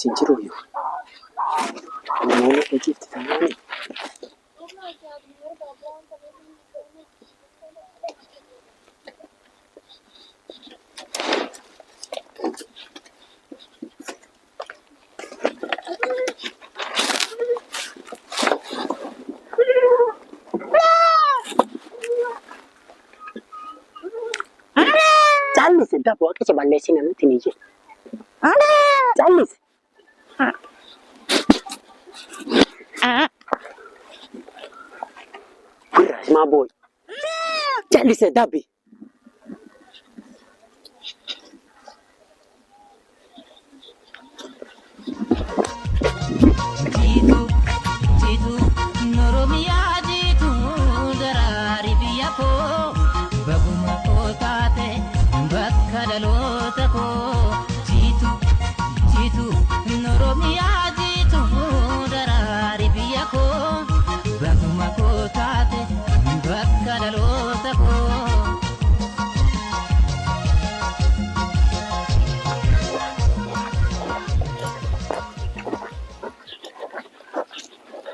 Bineensi hin jiruuyyu. Ilmoolee hojiifti tanaani. Callisi daboo akka si balleessina nutti ni jira. Callisi. Wirra my boy. Callisi dabbi. Jiituu jiituu Oromiyaa jiituu daraari biyya koo baguma koo taate bakka dhaloota koo jiituu jiituu Oromiyaa jiituu daraari biyya koo baguma koo taate bakka dhaloota koo.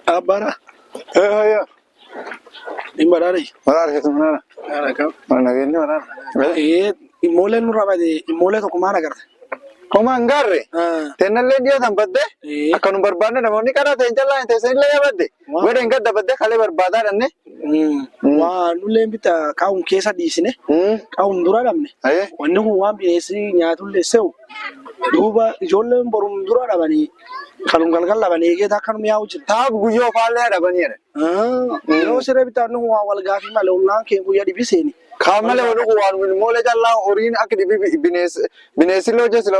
Abbara, Haya, hin badhaadhe. maraara keessa maraara. Maraara kam? Nageenyi maraara. Immooleen nurraa bade immoolee tokko maal agarte? Homaa hin gaarre. Tennallee dhiyootan badde akka nu barbaadne namoonni karaa ta'e jalaa hin teessan illee badde. Godhe hin gadda badde kalee barbaadaa dhanne. Waa nullee bitta kaa'uun keessa dhiisne kaa'uun dura dhabne. Wanni kun waan bineensi nyaatullee se'u. Duuba ijoolleen borum dura dhabanii kalum galgal dhabanii eegee akkanum yaa'u jira. Taaf guyyoo faallee dhabanii jedhe. Yeroo siree bitaa nu waa wal gaafii malee ollaan kee guyyaa dhibii seeni. Kaan malee wal dhugu waan ilmoolee callaa horiin akka dhibii bineensillee hojii sila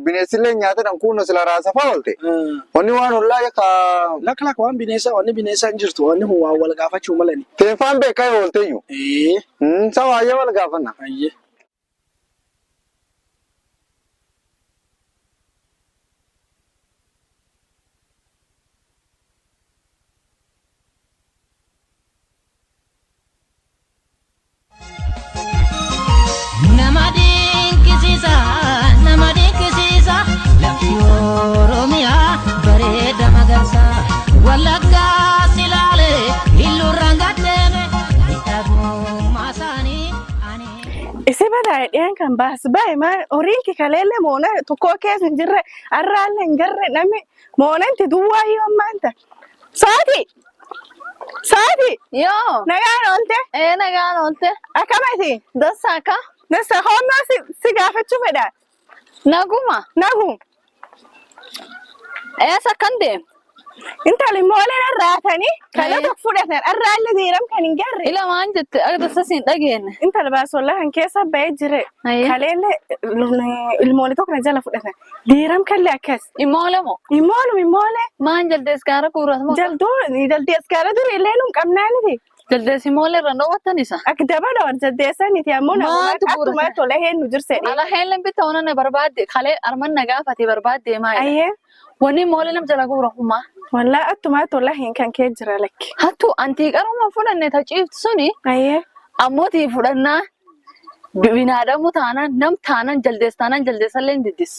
bineensillee nyaata dhan kuuno sila raasa fa'aa oolte. Wanni waan ollaa yakka Lak lak waan bineensa wanni bineensa hin jirtu wanni kun waan wal gaafachuu malani. Teenfaan beekaa oolteyyuu. Sa waa'ee wal gaafanna. Ayyee. Nama dinqisiisa, nama dinqisiisa, lafti Oromiyaa bareeda magarsa. Wallaggaa silaale, illuurraan gaddeeme, miidhagummaa isaanii ani. Isi badaa dhiyaan kan baas bahe maa horiin kikaleelle moona tokkoo keessa hin jirre arraalle hin garre namni moonanti duwwaa yoo ammaanta. Saati! Saati! Yoo. Nagaan oolte? Ee nagaan oolte. Akkamati? Dassa akka? Dassa hoonnaa si gaafachuu fedha. Naguma. Nagu. Eessa akkan deemtu? Intali mooleen arraatanii kana tokko fudhatan arraallee diiram kan hin garre. Ila waan jette akka dassa siin dhageenye. Intala baasollaa kan keessa ba'ee jire. Kaleellee ilmoole tokko na jala fudhatan. Diiram kallee akkas. Immoole moo? Immoolum immoole. Maan jaldees gaara guurrat moo? Jalduu jaldees gaara duri illee num qabnaaniti. Jaldees immoole irra dhoowwattan isa. Akka daba dhawar jaldeessaniti ammoo Maantu namuma guurrata? akkuma tola heennu jirsedhe. Ala heelleen bitta onanne barbaadde kalee arman na gaafate barbaadde maayidha. Ayyee. Wanni immoole nam jala guura humaa. Wallaa attumaa tola heen kan kee jira lakki. Hattu antii qaruma fudhanne ta ciiftu suni. Ayyee. Ammootii fudhannaa binaadamu taanaan nam taanaan jaldees taanaan jaldeessallee hin diddis.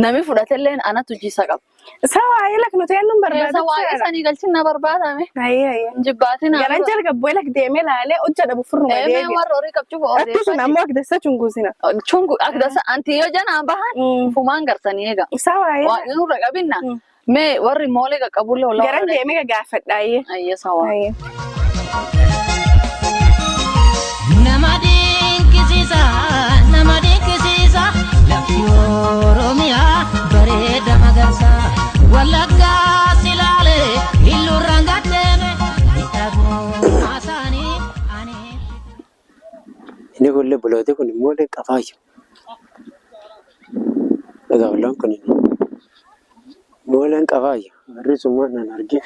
Nami fudhatelleen anatu jiisa qaba. Isa waa'ee lak nuti eenyuun Keessa waa'ee barbaadu. sanii galchin na barbaadame. Ayyee ayyee. Jibbaatiin haa Garan jalga bu'ee lak deemee laalee hojja dhabu furruma Eemee deebi'a. warra horii qabchuuf Attu sun ammoo akdessa chunguzina. Chungu akdasa anti yoo janaan bahan fumaan gartanii eega. Isa waa'ee. Waa nurra qabinna. Mee warri moolee qaqqabullee ollaa Garan deemee gaafadha ayyee. Ayyee sawaa. Ayyee. Nama dinqisiisa, nama dinqisiisa, lafti Oromiyaa bareeda magarsa. Wallaggaa silaale, illuurraan gaddeeme, miidhagummaa isaanii ani. Inni kunillee bulootii kun immoo qafaayyu. Egaa ollaan kun mooleen qafaayyu. Warri sun waan nan argin.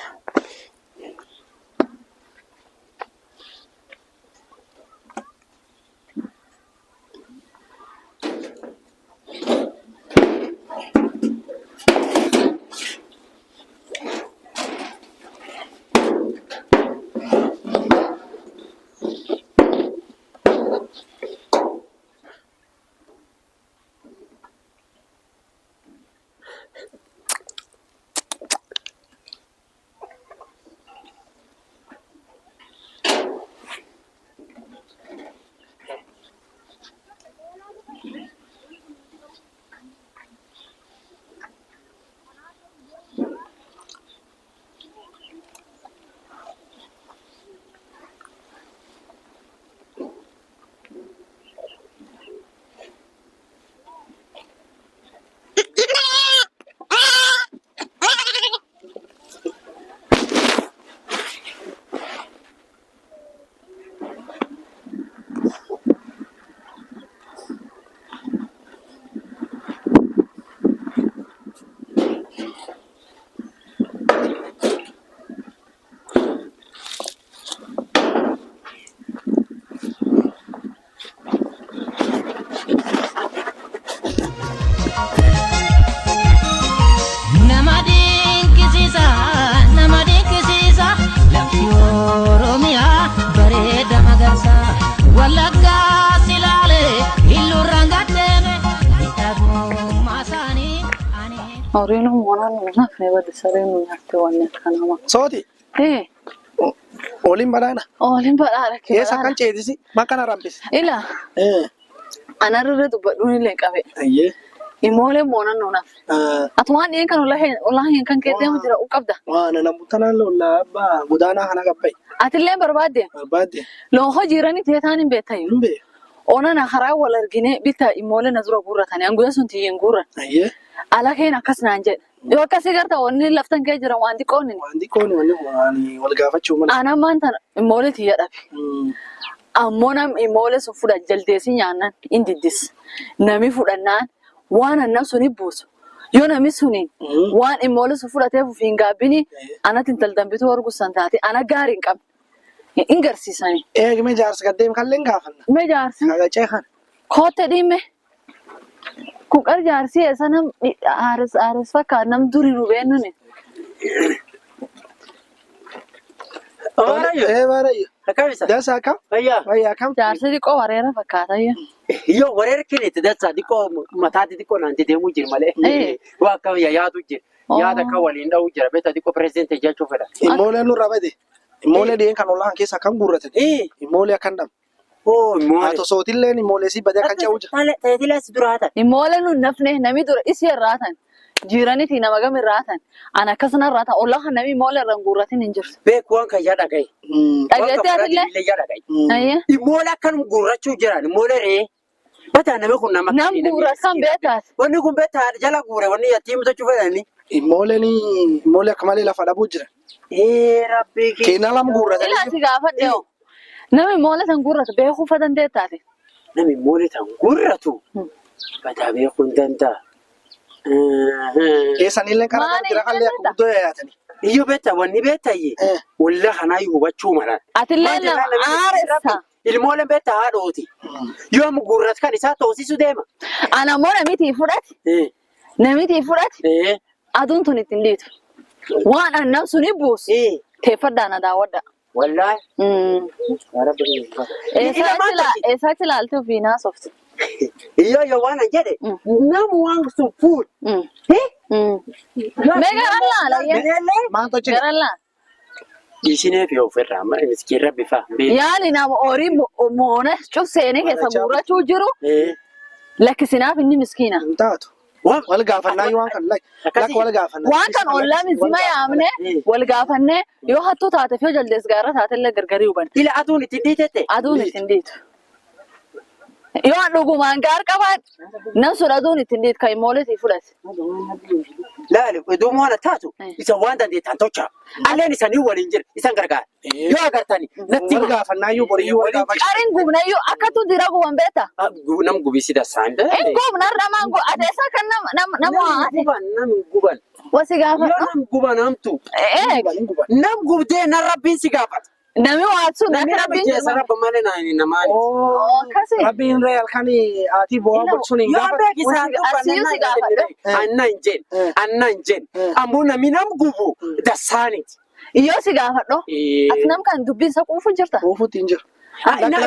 Horiin moonaan nu nafne bade sareen nu nyaatte waan akkanama. Sooti Eh, oliin badhaadha. ooliin badhaadha kee Eessa badhaadha. kan ceetisi makana rampisi. Ila anarra dubbadhuun illee qabe. Ayyee. Imoolee moonaan nu nafne. Atumaan dhiin kan ollaa hin kan kee deemu jira u qabda. Waan namuttanaan lollaa abbaa godaanaa kana qabbaye. Atillee barbaadde Barbaadde. loon hojiirani teetaan hin beektayu. Hin beeku. Onana karaa wal argine bitta imoolee na dura guurratanii anguya sun tiyyiin guurran. Ayyee. Ala keen akkas naan jedhe. Yoo akkasii garta wanni laftan kee jira waan xiqqoon hin. Waan xiqqoon wanni waan wal gaafachuu mala. Ana maanta imoolee tiyya dhabe. Ammoo nam imoolee sun fudha jaldeessi nyaannan hin diddis. Nami fudhannaan waan annan suni buusu. Yoo nami suni waan imoolee sun fudhateef ofiin hin gaabbini anatti intal dambituu arguusan taate ana gaarii hin qabne. Hin garsiisani. Eegme jaarsa gaddeem kallee hin gaafanna. Mee jaarsi Kagacee kana. kootte dhiimme. Kun qar jaarsi eessa nam aares aares fakkaat nam duri nu beennuni. Baay'ee. Ee baay'ee. Akkamisa? Dansa akkam? Fayyaa. Fayyaa akkam? Jaarsi xiqqoo wareera fakkaata iyyuu. Yoo wareera kireetti dansa xiqqoo mataatti xiqqoo naan deemuu jira malee. Waa akkam yaadu jira. Yaada akka waliin dha'uu jira. Beektaa xiqqoo pirezidentii jechuu fedha. Immoolee nurra bade. Immoolee dhiyen kan ollaan keessa akkam guurratan. Immoolee akkan dhabu. Oo Haa immoo. tosootilleen immoolee si badee akkan ce'uu jira. Tajaajila as dura haatan. Imoolee nu nafne nami dura isi irraatan jiiraniiti nama gam irraatan an akkasuma irraatan ollaa kan nami imoolee irra hin guurratin hin jirtu. Beeku waan kan yaa dhagaye. Dhageetti atillee. Yaa dhagaye. Ayyee. Immoolee akkanum guurrachuu jiran immoolee ree. Bataa namni kun nama. Nam guurratan beektaas. Wanni kun beektaa jala guure wanni yattii mutachuu fedhani. Immooleen immoolee akka malee lafa dhabuu jira. Ee rabbii kee. Keenyaa lama Ilaa guurratanii. si gaafadhe hoo. Nami imoolee san guurratu beekuu fa dandeettaati. Namni immoolee tan guurratu. Bataa beekuu hin danda'a. Keessanillee karaa Maali jira kallee akka guddoo yaayatanii. Iyyuu beektaa wanni beektaa walla kanaayyuu hubachuu mala. Atillee nama aaressa. Ilmooleen beektaa haadhooti. Yoo amma guurratu kan isaa toosisu deema. An ammoo namitii fudhate. Namitii fudhate. Aduun tun ittiin dhiitu. Waan annan suni buusu. Teeffadhaa na daawwadha. Wallaahi. Eessaatti ilaaltee ofii naasofte? Iyyoo yoo waan an jedhe namu waan sun fuudhu. Mee garan laala ayyee. Maan tochi Garan laala. Dhiisinee fi ofirraa miskiin rabbi fa'a. Yaali nama horii moona cufseenee keessa guurrachuu jiru lakkisinaaf inni miskiina. hin taatu. Wal gaafannaa waan kan lakka wal gaafannaa. Waan kan ollaa mizima yaamne wal gaafannee yoo hattuu taate fi yoo jaldees gaara taate illee gargarii hubanne. Ila aduun ittiin dhiitette. Aduun ittiin dhiitu. Yoo an dhugumaan gaar qabaadhe nan sun aduun ittiin dhiitu kan imooleetii fudhate. Laali duuba waan taatu isa waan dandeettan tolcha. Alleen isanii waliin jira isan gargaara. Yoo agartani natti Wal gaafannaa iyyuu boriyyuu wal gaafachuu. Qariin gubnayyuu akkattu dira guban beekta. Nam gubisi dasaan. Hin gubna namaan gu ate isa kan nama nama nama Nam guban nam guban. wasi Yoo gaafadhu. nam guban hamtu. Ee Nam gubdee nan rabbiin si gaafata. Namni waa sun Namni akka rabbi rabbiin jeessa jedhu. rabba malee namaani. Akkasi. Rabbiin ree halkan aatii bu'aa bulchuun hin Yoo gaafatu. beeki isaan Asiyyuu si gaafadhu. Anna hin jenne. Anna hin jenne. Ammoo namni nam gubu dasaaniti. Yoo si gaafadhu. Ati nam kan dubbiin isa quufu jirta. Quufuutti hin jiru.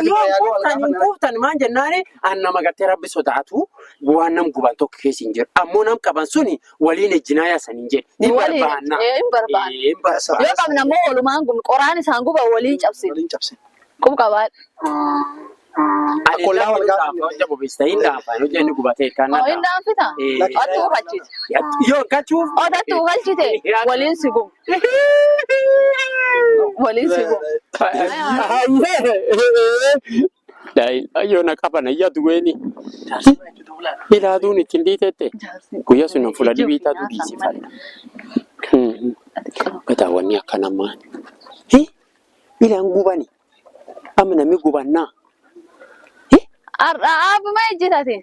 Yoo quuftan hin quuftan maan jennaani an nama gartee rabbi sodaatu waan nam guban tokko keessa hin jiru. Ammoo nam qaban suni waliin ejjinaa yaasan hin jedhe. Hin Waliin, barbaanna. hin barbaanna. Hin barbaanna. Yoo qabna immoo walumaan gubnu qoraan isaan guban waliin cabsine. Waliin cabsine. Qub qabaadha. Ani Ollaa wal gaafanne. hojja bobeessa hin dhaafan hojja inni gubatee kan Oo hin daanfita. Ottu uffachite. Yoo galchuuf. Otatti uffachite waliin si gubu. Waliin si gubu. Yoo na qaban ayyaa duwweeni. Ilaaduun ittiin dhiitette. Guyyaa sun fuula dhibii taatu dhiisifadha. Bataawwanni akka namaa. Ilaan gubani. Amma namni gubannaa. Har'a abbuma ejjitate.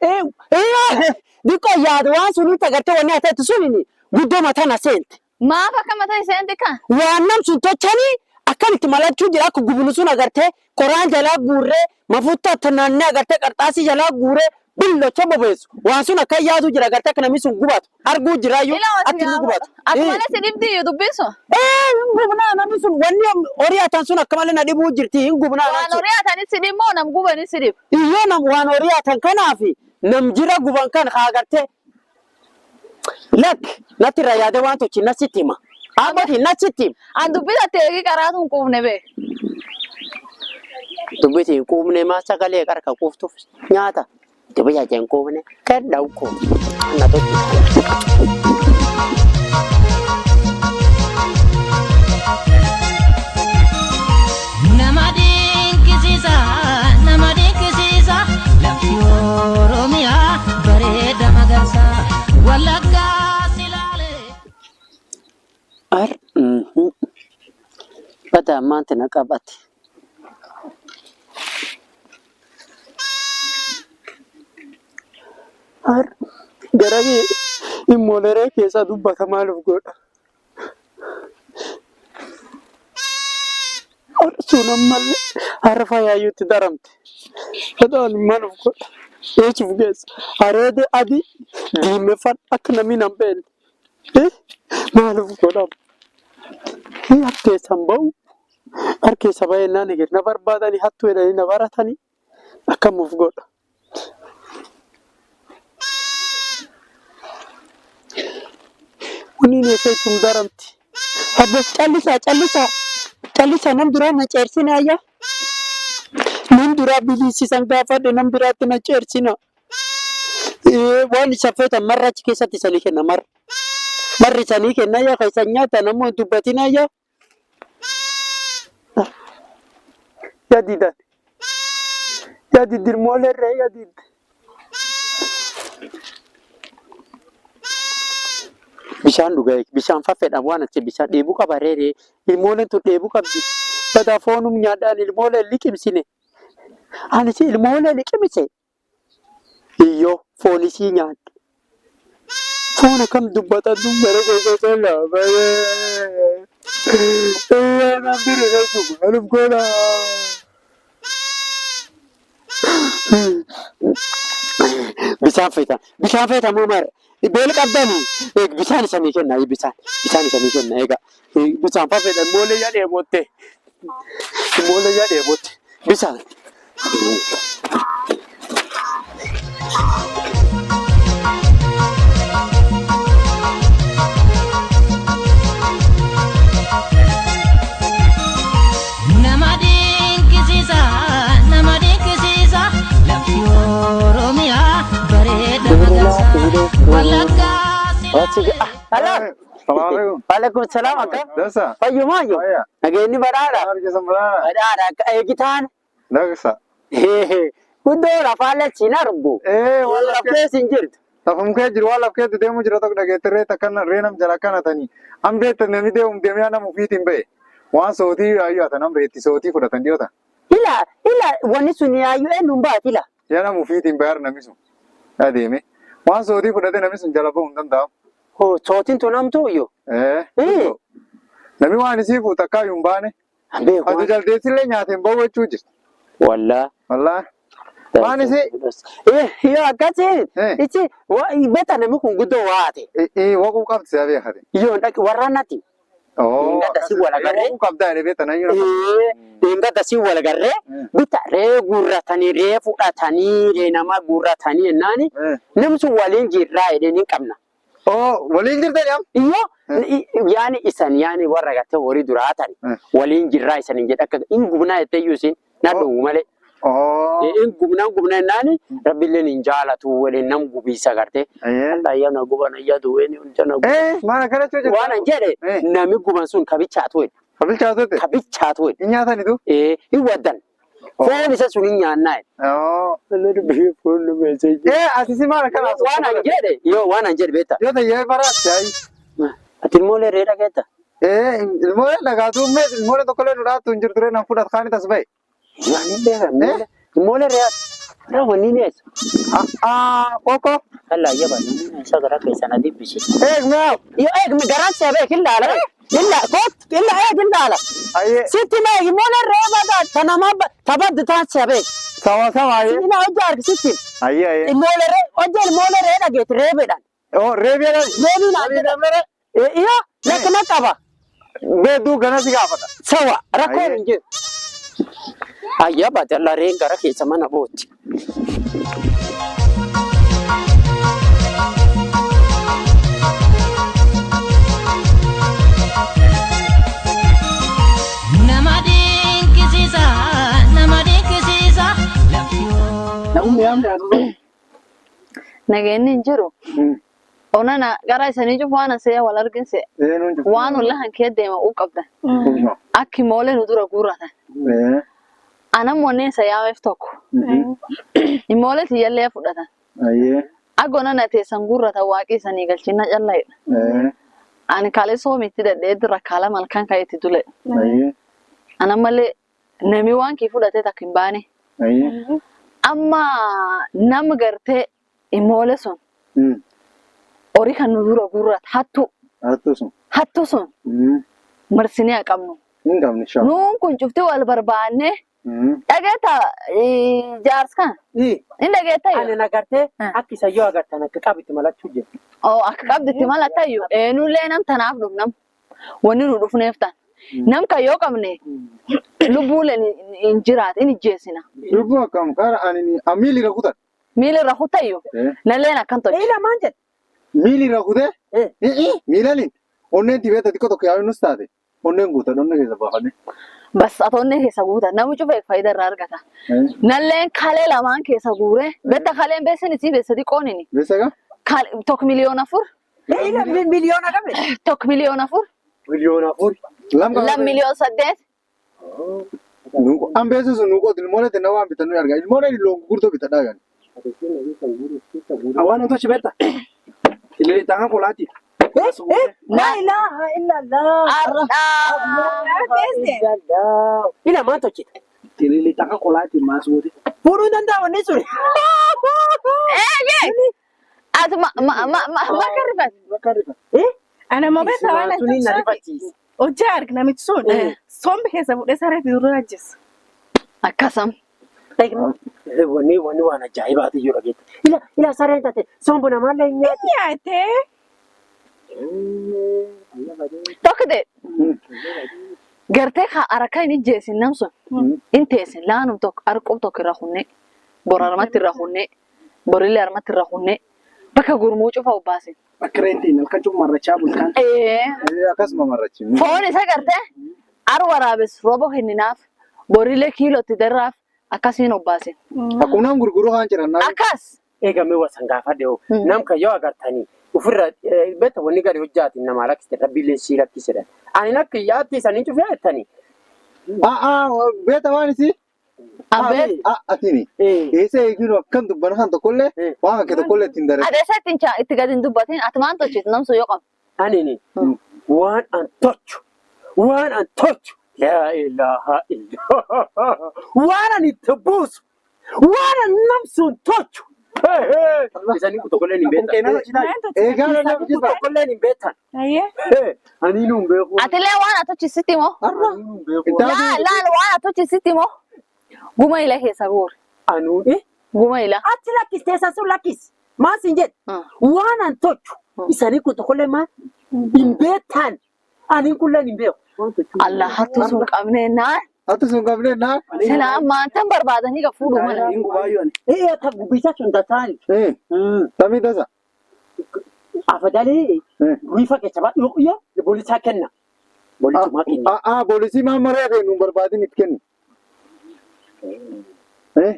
Diqqoo yaadu waan sunitti agartee wanni ati suni guddoo mataa na seente. Maaf akka mataa isheen xiqqaa? Waan nam sun tochanii akkamitti malachuu jira akka gubnu sun agartee qoraan jalaa guurree mafuutta naannee agartee qarxaasii jalaa guurree billocha bobeessu. Waan sun akka yaadu jira agartee akka namni sun gubatu arguu jiraayyuu Ilaa akka inni gubatu. Ati malee si dhibdi iyyuu dubbiin sun. Ee hin gubnaa namni sun wanni horii atan sun akka malee na dhibuu jirti hin gubnaa. Waan horii atanis si dhib moo nam gubanis si dhib? Iyyoo nam waan horii atan kanaaf nam jira guban kan haa agartee. Lak natti irraa yaadee waan tochi na sitti hima. Abbootiin na sitti hima. An dubbii tattee eegi qaraatu hin quufne bee. Dubbitiin quufne maa sagalee qarqa quuftuuf nyaata. Dubbii jajeen quufne kenna ukkoo. Na tochi. Nama dinqisiisa, nama dinqisiisa, lafti Oromiyaa bareeda magarsa, Wallaggaa silaale. Ar. Bada maanta na qabate. Ar. Gara immoleree keessa dubbata maaliif godha? Ar sun ammallee har'a fayyaayuutti daramte. Badaan maaliif godha? Eesuuf geessa. Areede adii diimeffadha akka namni nan beekne. Maaliif godhama? Harkeessan ba'u. Harkeessa ba'ee naan eegee na barbaadanii hattuu jedhanii na baratanii akkam of godha? Wanni inni eessa ittiin daramti? Abbo callisaa callisaa callisaa nam duraa na ceersinaa ayyaa. Nam duraa biliisisan gaafadhe nam biraatti na ceersinaa. Waan isa feetan marra achi keessatti isanii kenna marra. Marri isanii kenna yaa kan isan nyaatan ammoo hin dubbatinaa yaa. Yaa didan. Yaa diddirmoolee irree yaa didde. Bishaan dhugaa bishaan faffedha waan achi bishaan dheebuu qaba reeree ilmooleen tun dheebuu qabdi. Badaa foonum nyaadhaan ilmoolee liqimsine. Ani si ilmoolee liqimse. Iyyoo foon isii nyaadhe. Foon akkam dubbata dubbara gosoota lama. Nan bira jechuun maalif godha? Bishaan feetan. Bishaan feetan moo maal? Beela qabdanii? Bishaan isanii kenna bishaan. Bishaan isanii kenna egaa. Bishaan fa fedhan moolee yaa dheebotte. Moolee yaa dheebotte. Bishaan. Nama dinqisiisa, nama dinqisiisa, lafti Oromiyaa bareeda magarsa, Wallaggaa silaale. Salaam. Salaam alaikum. Waalaikum salaam akka. Dasa. Fayyumaa jiru. Fayya. Nageenyi badhaadha. Maal keessa badhaadha? Badhaadha akka eegitaan. Dasa. Guddoo lafaan lachiin argu. Eh, waan Laf laf keessa hin jirtu. Lafum kee jiru waan laf keetti deemu jira tokko dhageette ree takkan ree nam jala akkana tanii. Am beektan namni deemu deemee nama ofiitiin ba'e. Waan sootii yaayyuu atan am reetti sootii fudhatan dhiyoota. Ila ila wanni sun yaayyuu eenyuun baati ila. Yaa nama ofiitiin ba'eera namni sun. Yaa deeme. Waan sootii fudhate namni sun jala ba'uu hin danda'amu. Hoo sootiin tun hamtuu iyyuu. Eh. Eh. Namni waan isii fuutu akka iyyuu hin baane. Beeku. Ati jaldeessillee nyaateen ba'u jechuu jirti. Wallaa. Wallaahi. Waan isii Eh, yoo akkasii. Eh. Ichi beektaa namni kun guddoo waate. waquu qabdi si'a beekate. Yoo dhaqi warraan natti. Oo. Gadda si wal agarree. Waquu qabdaa jedhee beektan ayyuu. Deemgata si wal agarree bita ree guurratanii ree fudhatanii ree nama guurratanii jennaani namni sun waliin jirraa jedhee ni qabna. Oo waliin jirtani am. Iyyoo yaani isan yaani warra gartee horii duraatan waliin jirraa isan hin jedhe akka hin gubnaa jettee iyyuu isin na dhowwu malee. Oo. Hin gubnaa gubnaa jennaani rabbiilleen hin jaalatu waliin nam gubiisa gartee. Allah yaa na guban ayyaa duwween hunda na guban. Eh maal akkana jechuu Waan an jedhe nami guban sun kabichaatu jedhe. Kabichaatu Kabichaatu jedhe. Hin nyaatanitu? Ee hin waddan. Foon isa sun hin nyaannaa jedhe. Oo. Foon nu beesee jira. Eh asisi maal akkana Waan an jedhe yoo waan an jedhe beektaa. Yoo ta'e baraatti ayi. Ati ilmoo re'ee dhageetta? Eh ilmoolee dhagaatu mee ilmoolee tokkollee nu dhaattu hin jirtu ree nan fudhat kaani tas ba'e. Yoo ani beekan ilmoolee re'ee raawwanni ni eessa? Ah koko. Allah yaba namni isa gara keessa na dibbisi. Eh mi'aaw. Yoo eeg garaan see beek illaala. Illa kot illa eeg illaala. Ayyee. Sitti mee ilmoolee re'ee badaa tanama tabaddu taan see beek. Sawa sawa ayyee. Sina hojja argisitti. Ayyee ayyee. Ilmoolee re'ee hojja ilmoolee re'ee dhageetti reebeedhaan. Oo reebii jedhani. Reebii naan jedhan. Iyo lakkina qaba. Beedduu gana si gaafata. Sawa rakkoon Ayyee. hin jiru. Ayyaa baadiyyaa re'een gara keessa mana bootti. Akkam taatu sun? Nageenyi hin jiru. Onana gara isanii cufu waan asee wal arginse Eenyuun jiru? waan wallahan kee deema uu qabdan. Akki moolee nu dura guurratan. Anam wanneen isa yaameef tokko. Imoolee tiyyallee fudhatan. Ayyee. Akka onana teessan guurratan waaqii isanii galchina callayidha. Ani kalee soomitti dadhee dura kaala malkan ka'e itti dule. Ayyee. Anam malee nami waan kii fudhatee takka hin baane. Ayyee. Amma nama gartee imoolee sun horii kan nu dura guurratan hattu Hattu sun. hattu sun marsinee haa qabnu. Hin qabne shaa. Nuun kun cufti wal barbaanne dhageetta jaars kan hin dhageetta Ani yoo. nagartee akka isa yoo agartan akka qabitti malachuu jira. Oo akka qabditti malatayyuu eenyullee nam tanaaf dhufnam wanni nu dhufneef tan. Nam kan yoo qabne lubbuuleen hin jiraat hin ijjeessina. Lubbuu akkam kaara ani miilli rakutan. Miila irra kutayyuu nalleen akkan tolche. Ila maan jedhe? Miilli rakutee? Miilaliin onneen dibeeta xiqqoo tokko yaa'u nus taate onneen guutan onnee keessa baafannee. Bas atoonnee keessa guuta namni cufee faayidaa irraa argata. Nalleen kalee lamaan keessa guure betta kaleen beessin isii beessa xiqqoonini. Beessa gaa? Tokko 4 miliyoona. Ila miliyoona qabe. Tokko 4 miliyoona. 4 miliyoona. Lam 2 miliyoon 8. An beessa sun nuuqooti ilmoolee tenna waan bitannu argaa ilmooleen loon gurguddoo bitadhaa gani. Awwaan otoo shibetta. Illee ta'an kolaati. La ilaha illallah. Ardhaa. Ila maan tolchite? Tilili ta'an kolaati maasuuti. Fuudhuu hin danda'u wanni sun. Eeyyee. Ati ma ma ma ma ma karrifate. Bakka rifa. Ana ma beektaa waan Suni na ati rifachiise. hojii arg namichi sun sombi keessa fuudhee saree dura ajjeessa. Akkasam. Wanni wanni waan ajaa'ibaati jiru dhageetta. Ila ila sareen taate sombo namaallee hin nyaatu. Nyaatee Tokko ta'e. Gartee ka harka hin ijjeessin nam sun. Hin teessin laanum tokko arqub tokko irra kunne. Bor harmatti irra kunne. Borillee harmatti irra kunne. Bakka gurmuu cufa obbaasin. Bakka reentiin halkan cufa marrachaa bultaan. Ee. Akkasuma marrachi. Foon isa gartee ar waraabes rooba kenninaaf borillee kiilootti darraaf akkasiin obbaasin. Akkuma nam gurguruu haan jiran. Akkas. Eegamee wasan gaafadhe hoo. Nam kan yoo agartanii ofirra beekta wanni gadi hojjaatin nama rakkiste rabbiillee sii rakkisedha. Ani akka yaatti isanii cufee jettanii. Beeta waan isii? Abeet. Atini. Eessa eeginu akkam dubbana kan tokkollee waan akka tokkollee ittiin daree. Adeessa ittiin itti gadi hin dubbatin ati maan tolchitu namsu yoo qabu. Ani waan an tolchu waan an tolchu laa ilaaha illallah waan an itti buusu waan an namsuun tolchu. Isanii kun tokkolleen hin beektan. Eegaa Isanii kun tokkolleen hin beektan. Ayyee. Ani nuun beeku. Atillee waan ati tolchisitti moo? Ani nuun beeku. Laal laal waan ati tolchisitti moo? Guma ila keessa guure. Anuun Guma ila. Achi lakkis teessa sun lakkis. Maal siin jedhe? Waan an tolchu isanii kun tokkollee maal hin beektan. Ani kulleen hin beeku. Waan tolchu. Allah hattuu sun qabnee naan. Hattu sun qabnee naa. Sila ammaan tan barbaadanii ka fuudhu mala. Hin gubaayyoo ani. Ee akka gubbisa sun tataan. Samii tasa. Afadalii riifa keessa baadhu yoo boolisaa kenna. Boolisumaa kenna. Poolisii maan maree ta'e nuun barbaadin itti kenni.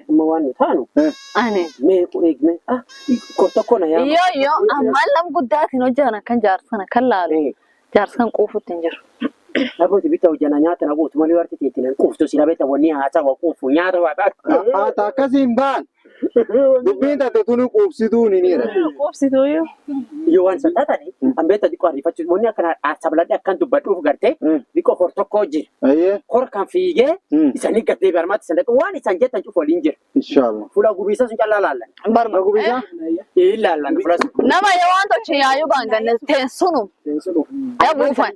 Amma waan nu taanu Ani. mee eegme ah tokko na yaama. Yoo yoo ammaan lam guddaatiin hojjetan akkan jaarsan akkan laalu. Jaarsan quufutti hin jiru. Nagooti bitta hojjana nyaata nagooti malee warti teetti nan quuftu sila beekta wanni haasawa quufu nyaata waa Ata akkasiin ba'an. Dubbiin taate tuni quubsituu ni niidha. Quubsituu yoo. Yoo waan isa taatani an beekta xiqqoo ariifachuu wanni akkana sabladhe akkan dubbadhuuf gartee xiqqoo hor tokko jira. Ayyee. Hor kan fiigee isanii gaddee barmaatti isan dhaqe waan isan jettan cufa waliin jira. Inshallah. Fuula gubiisa sun callaa laallan. Barba. Gubiisa? Ee laallan fuula sun. Nama yoo waan tolche yaayuu baan ganne teessunum. Yaa buufan.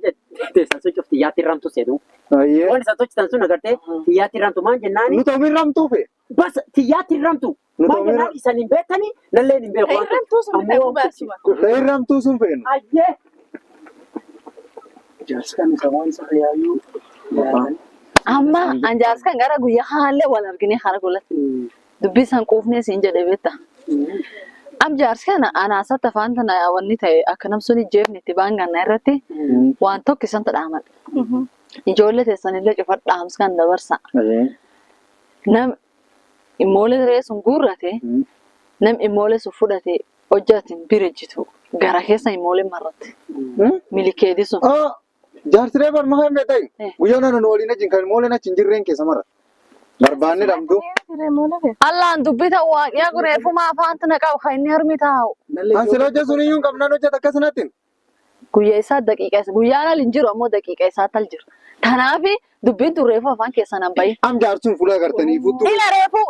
Teessan sun cufti yaatti ramtu seetu. Ayyee. Waan isan tolchitan sun agartee xiyyaatti ramtu maan jennaani. Nu ta'u ramtuufe. Bas xiyyaatti ramtu. Nu Maan ta'u jennaan isan hin beektani nalleen hin beeku. Irramtuu sun bitaa gubaasuma. Ta'in ramtuu sun feenu. Ayyee. Jaarsi kan isa waan isa yaayyuu. Amma an jaarskan gara guyyaa haallee wal argine hara golatti. Dubbii san quufnee siin jedhe beekta. Am jaarsi kana anaasatti afaan tana wanni ta'e akka namsuun ijjeefni itti baanganna irratti waan tokko isan dhaamadha. Ijoollee teessanillee cufa dhaamsa kan dabarsa. Ayyee. Nam Immoolee re'ee sun guurrate nam immoolee sun fudhate hojjaatiin bira jitu gara keessa immoolee marratte. Milikeedi sun. Jaarsi reefa mahaa hin beektai. Eh. Guyyaa nana nu waliin achiin kan mooleen achi hin jirreen keessa mara. Barbaanne dhabdu. Allaan dubbita waaqyaa gureeffuma afaantu na qabu kan inni harmi taa'u. An sila hojja sun iyyuu hin qabnaan hojjeta akkasinatti. Guyyaa isaa daqiiqa isaa guyyaan al hin jiru ammoo daqiiqa isaa tal jiru. Kanaaf dubbiin tun reefu afaan keessan hin bahin. Am jaarsuun fuula agartanii futtu. Ila reefu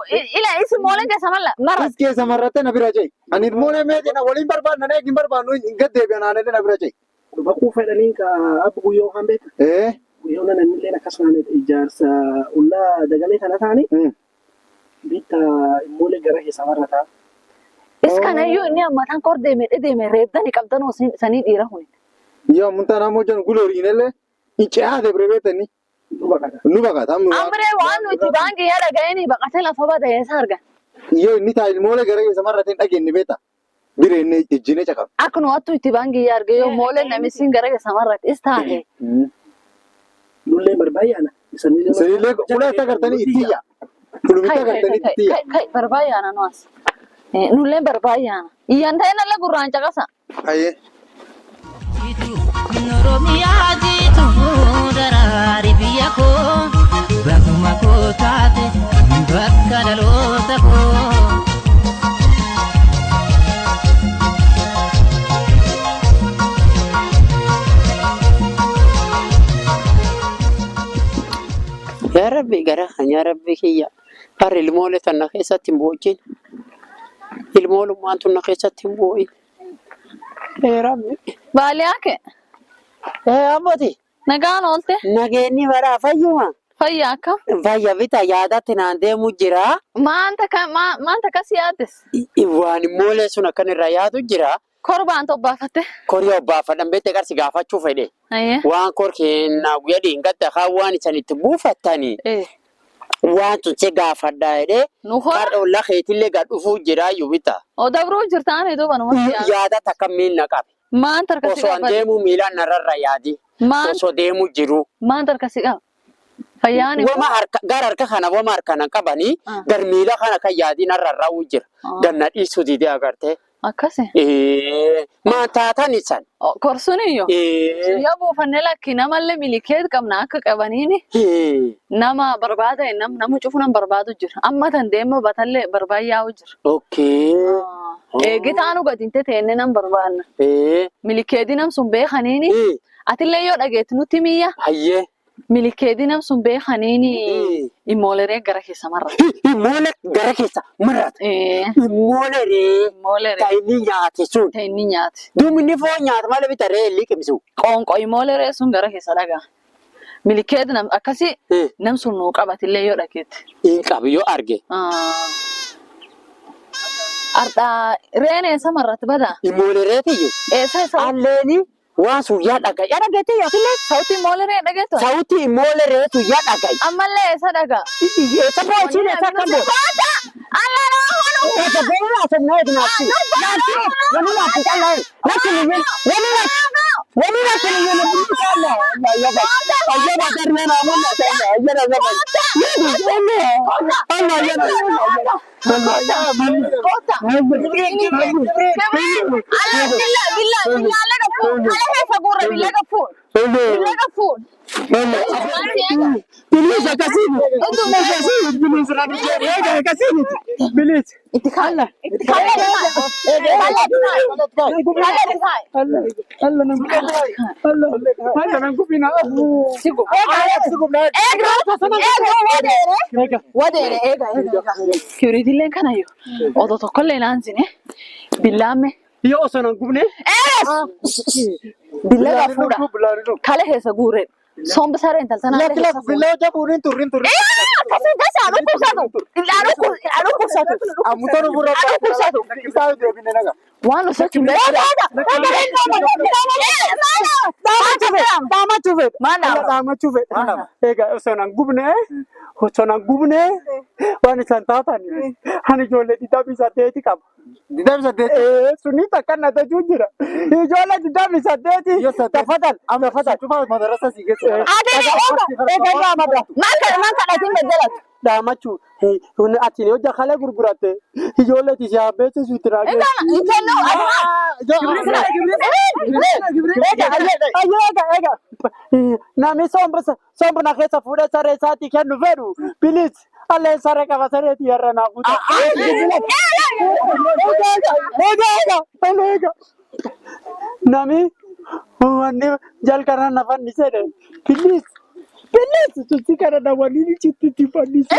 ila isi mooleen keessa malla marra. Is keessa marratte na bira ce'i. Ani moolee meetii na waliin barbaadna na eegin barbaadnu hin gaddeebi'an aanallee na bira ce'i. Baquu fedhaniin ka abba guyyoo kan beekta. Eh. Guyyoo nan innilleen akkasumaan ijaarsa ollaa dagalee kana ta'anii bitta immoolee gara keessa marrataa. Is kanayyuu inni ammataan kor deeme deeme reebdani qabdan sanii dhiira huni. Yoo ammuntaan ammoo jennu guloriinellee ice'aa debre beektanii Nu baqata. nu baqata. Amma Amree waan nuti baankii yaada ga'anii baqatee lafa bada eessa argan. Yoo inni taa'e moolee gara keessa marratte hin dhageenye beekta. Bira inni ejjinee caqaba. Akka nu wattu itti baankii yaa arge yoo mooleen namisiin gara keessa marratte is taate. Nullee barbaayyaana. Isinillee fuula itti agartanii itti iyya. Fulumitti agartanii itti iyya. Kai barbaayyaana nu as. Nulleen barbaayyaana. Iyyaan ta'e nalla gurraan caqasa. Ayyee. Oromiyaa jiitu daraari biyya koo bakkuma koo taate bakka dhaloota koo. Yaa Rabbi gara kan yaa Rabbi kiyya. Harri ilmoolee tanna keessatti hin boo'in. Ilmoolummaan tunna keessatti hin boo'in. Yaa Rabbi. Baaliyaa kee Ee abboti nagaan oolte nageenyi baraa fayyuma. fayyaa akkam. Fayya bita yaadatti naan deemu jira. Maanta maanta akkas yaaddes Waan immoolee sun akkan irra yaadu jira. korbaan tobbaafatte. Korii obbaafadhan beekte qarsi gaafachuu fedhe. Ayyee. Waan kor kennaa guyyaa dhiingatta kaan waan isan itti buufattanii waan tun si gaafadhaa jedhee Nu hora. qarra ollaa keetillee gad dhufuu jira iyyuu bita. O dabruu jirtaani duuba numatti yaadu. Yaada takka miilna qabe. Maanta harkasi Osoo an qaba. deemuu miilaan nararra yaadi. Osoo deemuu jiru. Maanta harkasi qaba. Fayyaan Wama harka gara harka kana wama harkana qabanii gar miila kana kan yaadiin narrarraa'uu jira. Ganna dhiisuu didee agartee. Akkasi. Maan taatan isan. Korsuun iyyuu. Yoo buufannee lakki namallee milikeet qabna akka qabaniini nama barbaada nama cufu nama barbaadu jira. Amma tan deema batallee barbaayyaa'u jira. Okay. Eegi taanu gadi hin teteenne nam barbaanna. Milikeedii nam sun beekaniini. Atillee yoo dhageetti nutti miyya. Hayyee. Milikeedii nam sun beekaniini immooleree gara keessa marra. Immoolee gara keessa marrata. Immooleree. Immooleree. Kan inni nyaate sun. Kan inni nyaate. Duubi inni foon nyaata malee bita ree liqimsu. Qoonqoo immooleree sun gara keessa dhagaa. Milikeedii nam akkasii nam sun nuu qabatillee yoo dhageetti. Hin qabu yoo arge. Ardhaa re'een eessa marratti badaa? Immoolereetiyyuu. Eessa isa? Alleeni waan sun yaa dhagaa. Yaa dhageetti yookiin Sauti immooleree dhageettu? Sauti immoolereetu yaa dhagaa. Ammallee eessa dhagaa? Eessa boochiin eessa akka boo? Eessa boola asannaa eegna ati. Naati wani naati qalaa naati niyin wani naati wani naati niyin wani qalaa. Ayya ba ayya ba darna na mun na ayya ayya na ba. Yedi Allah Allah ayya Bilis akkasiin. Akkasiin bilis akkasiin bilis. Itti kaala. Wadeere eega eega. Kibiriitillee kanayyuu otoo tokkollee naansine billaame. Yoo osoo nan gubne. Billa fuudha. Kale keessa guuree. Somba sareen taltana. Lakki lakki billaa jabuun hin turre hin turre. Akkasii dasa dhukkubsatu. Dhukkubsatu. Ammutaan ofirra Dhukkubsatu. Isaa deebine naga. Waan osoo hin Dhaamachuu fedha. Dhaamachuu fedha. Egaa osoo nan gubne osoo nan gubne waan isaan taatan ani ijoollee 28 qaba. 28. Suni takka na tajuu jira. Ijoollee 28. Tafadhal. Tafadhal. Cufa madarasa si geesse. Egaa dhaamata. Maal kadhatiin beddelatu? Dhaamachuu ati hojja kalee gurguratte ijoollee si beeksisu itti raagee. Hin kennu. Eega eega eega namni somba somba na keessa fuudhee saree isaatii kennu fedhu bilis allee saree qaba sareetii irra naa fuudha. Eega eega eega eega nami wanni jalqaba na fannise dhe bilis bilis susi kana na waliin citti fannise.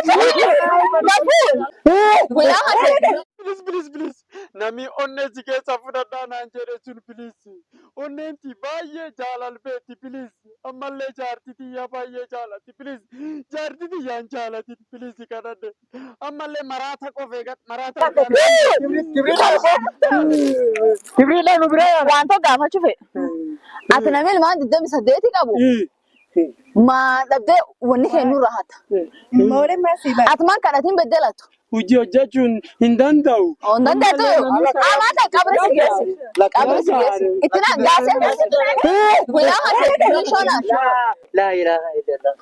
Guyyaa hate. Please, please, please. Nami onnee si keessa fudhadhaa naan jedhe sun please. Onneenti baay'ee jaalalbeetti please. Ammallee jaarti tiyya baay'ee jaalatti please. Jaarti tiyyaan jaalatin please kadhadhe. Ammallee maraata qofa eegat maraata. Kibriidhaan nu bira yaala. Waan tokko gaafachuu fedha. Ati namni ilmaan 28 qabu. Maa dhabdee wanni kennu irraa hata. Moolee maasii baay'ee. Ati maan kadhatiin beddelatu. Hojii hojjechuun hin danda'u. On dandeettu. Amaata qabri si geessi. Qabri si geessi. Itti na gaasee guyyaa hate. Bishoonaa. Laa ilaaha illallah.